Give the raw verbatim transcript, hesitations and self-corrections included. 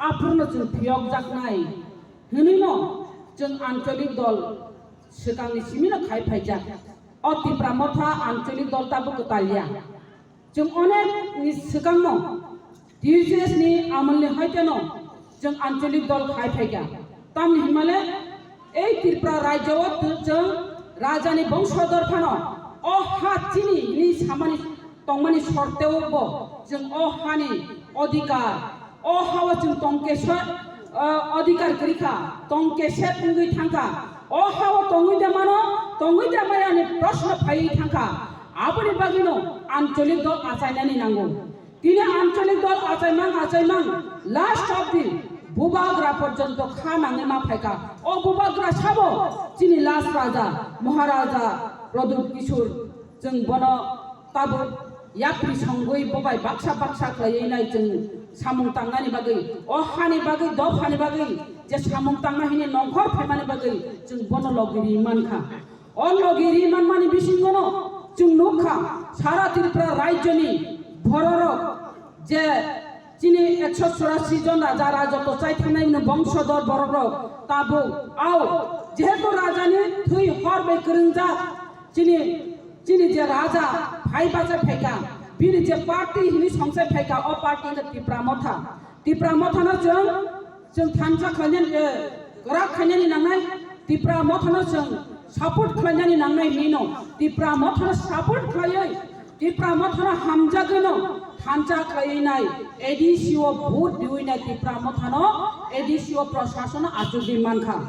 Aphurno chwng phiyokjaknai hwnwino chwng ancholik dol swkangni simino khai phaijak. O Tipra Motha ancholik dol tabuk kwtalya. Chwng onek ni swkangno T U C S ni amolni haikeno chwng ancholik dol khai phaikha. Tamni hwnmale ei Tripura rajyo o chwng rajani bongsodor phano o ha chini hinwi samani tongmani sorteo bo chwng o hani odhikar, o hao chwng tongkesa, o, odhikar kwrwi kha, tongkesa wngwi thangkha, o hao tongwi de mano, tongwi de maya ni proshno phaiwi thangkha. Aboni bagwino ancholik dol achainani nango. Tini ancholik dol achaimang achaimang last of the bubagra porjonto kha nangwi ma phaikha. O bubagra sabo chini last raja, Maharaja Pradyut Kishore, chwng bono tabuk yapri songwi bobai baksa baksa khlaiwi nai chwng samung tangnani bagwi, o hani bagwi, dophani bagwi je samung tangna hini nongkhor phaimani bagwi chwng bono logi ri mankha. O logi ri manmani bisingono chwng nukha, sara Tripura rajyoni bororok je chini ekso churasi jon raja rajoto chai thangnai no bongsodor borokrok tabuk au jehetu rajani thwi hor bai kwrwngjak chini, chini je raja phai bachai phaikha, bini je party hini songchai phaikha, o party wngkha Tipra Motha. Tipra Mothano chwng, chwng thansa khlainani, eh, kwrak khlainani nangnai, Tipra Mothano chwng support khlainani nangnai hinwi no, Tipra Mothano support khlaiwi, Tipra Mothano hamjagwi no thansa khlaiwi nai, A D C o vote diwi nai Tipra Mothano A D C o proshasano achugwi mankha.